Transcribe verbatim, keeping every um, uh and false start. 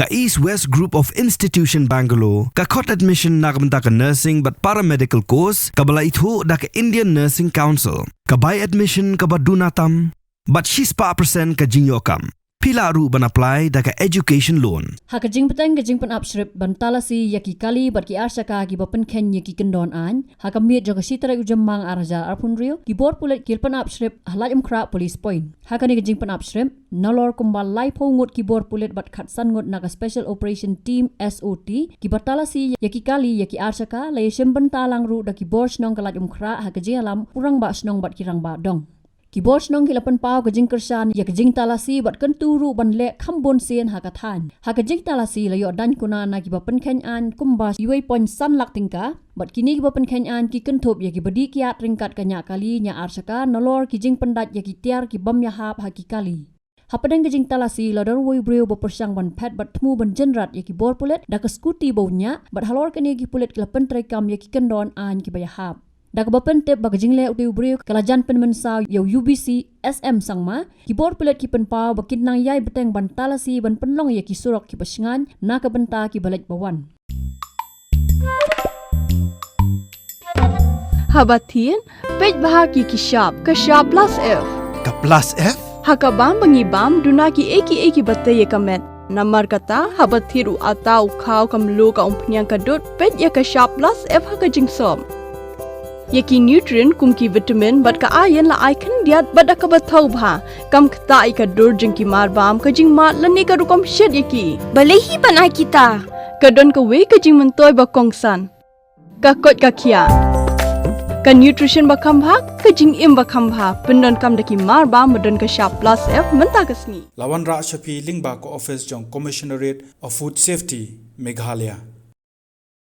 Ka East West Group of Institution Bangalore ka khot admission na ka bynta ka nursing bad paramedical course kaba la ithuh da ka Indian Nursing Council. Ka bai admission kaba duna tam bad shispah percent ka jingïoh kam. Phi lah ruh ban apply da ka education loan. Ha ka jingpynteng ka jingpynap shrip ban talasi ïa ki kali bad ki arshaka kiba pynkheiñ ïa ki kyndon aiñ, ha ka miet jong ka shi tarik u Jymmang ar hajar arphew hynriew, ki bor pulit ki la pynap shrip ha Laitumkhrah Police Point. Ha kane ka jingpynap shrip, nalor kumba laiphew ngut ki bor pulit bad khatsan ngut na ka Special Operation Team, S O T, kiba talasi ïa ki kali ïa ki arshaka, la ïashim bynta lang ruh da ki bor shnong ka Laitumkhrah ha ka jingïalam u rangbah shnong bad ki rangbah dong. Ki bor shnong ki la pynpaw ka jingkyrshan ïa ka jingtalasi bad kyntu ruh ban leh kham bun sien ha ka thaiñ. Ha ka jingtalasi la ïoh daiñ kuna na kiba pynkheiñ aiñ kumba uwei point san lak tyngka, bad kine kiba pynkheiñ aiñ ki kynthup ïa kiba dih kiad ryngkat ka ñiah kali ñiah arshaka, nalor ki jingpyndait ïa ki tiar ki bym ïahap ha ki kali. Hapdeng ka jingtalasi la don uwei u briew ba pyrshang ban phet bad thmu ban jynrat ïa ki bor pulit da ka skuti ba u ñiah, bad halor kane ki pulit ki la pyntreikam ïa ki kyndon aiñ kiba ïahap. Da kaba pyntip ba ka jingleh utei u briew ka la jan pynmynsaw ïa u U B C S M Sangma, ki bor pulit ki pynpaw ba kin nang ïai bteng ban talasi ban pynlong ïa ki surok kiba shngaiñ na ka bynta kiba leit ba wan. Haba thied, peit bha ïa ki shap, ka shap plus F. Ka plus F? Ha ka bam ba ngi bam, duna kiei kiei kiba tei ïa ka met. Namar kata, haba thied u atta, u khaw, ka mluh, ka umphniang, ka dud, peit ïa ka shap plus F ha ka jingsop. Ïa ki nutrient kum ki vitamin bad ka iron la ai khyndiat bad da kaba thaw bha. Kam ktah ïa ka dur jong ki mar bam, ka jingmad lane ka rukom shet ïa ki. Balei hi ban ai kita? Ka don kawei ka jingmyntoi ba kongsan. Ka koit ka khiah. Ka nutrition ba kham bha, ka jingim ba kham bha. Pyndonkam da ki mar bam ba don ka shap plus F mynta ka sngi. La wanrah sha phi lyngba ka office jong Commissionerate of Food Safety, Meghalaya.